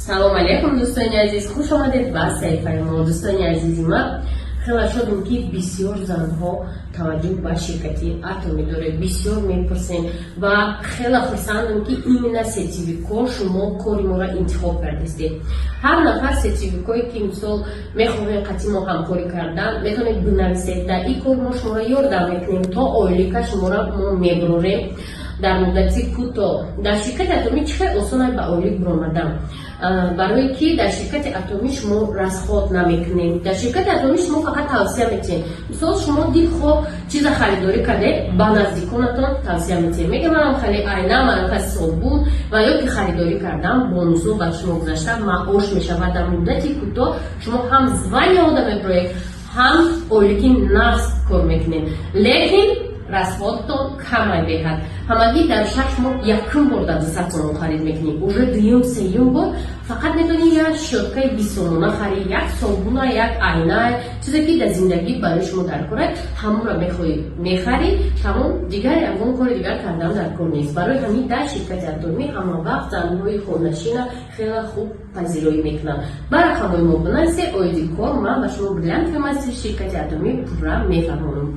Салом алейкум, дӯстони азиз, хуш омадед ба саҳифаи мо. Дӯстони азизи ман, хеле шодем, ки бисёр занҳо таваҷҷӯҳ ба ширкати Атомӣ доред, бисёр мепурсем ва хеле хурсандем, ки именно сетевик о шумо кори моро интихоб кардастед. Ҳар нафар сетевик ое, ки мисол мехоҳем қатъи мо ҳамкорӣ кардан, метавонед бинависед. Дар ин кор мо шуморо ёрдам мекунем, то ойлика шуморо мо мебурорем дар муддати кӯтоҳ. Дар ширкати Атомӣ чӣ хел осон ба ойлик буромадан? Барое ки дар ширкати Атомӣ шумо расход намекунед. Дар ширкати Атомӣ шумо фақат тавсия метиҳед. Мисол, шумо дилхоҳ чиза харидорӣ кардед, ба наздиконатон тавсия метиҳед, мега: «Манам хеле айна, манам хеле собун» ва ё ки харидорӣ кардан, бонусҳо ба шумо гузашта маош мешавад. Дар муддати кӯтоҳ шумо ҳам звание ода мебироед, ҳам ойлики нағз кор мекунед, лекин расход тон камай беҳад. Ҳамагӣ дар 6 моҳ якум бор дар 200 сомон харид мекунӣ, уже дуюм, сеюм бор фақат метавонӣ як щётка и 20 сомона харӣ, як собуна, як айна, чизе ки дар зиндагӣ барои шумо дар кор аст, ҳамонро мехоҳӣ, мехарӣ, тамом. Дигар ягон кори дигар кардан дар кор нест. Барои ҳамин дар ширкати Атомӣ ҳама вақт занҳои хонашина хеле хуб пазироӣ мекунанд. Ба рақамҳои мо бинависед, оиди кор ман ба шумо, бриллиантовый мастер и ширкати Атомӣ, пурра мефаҳмонам.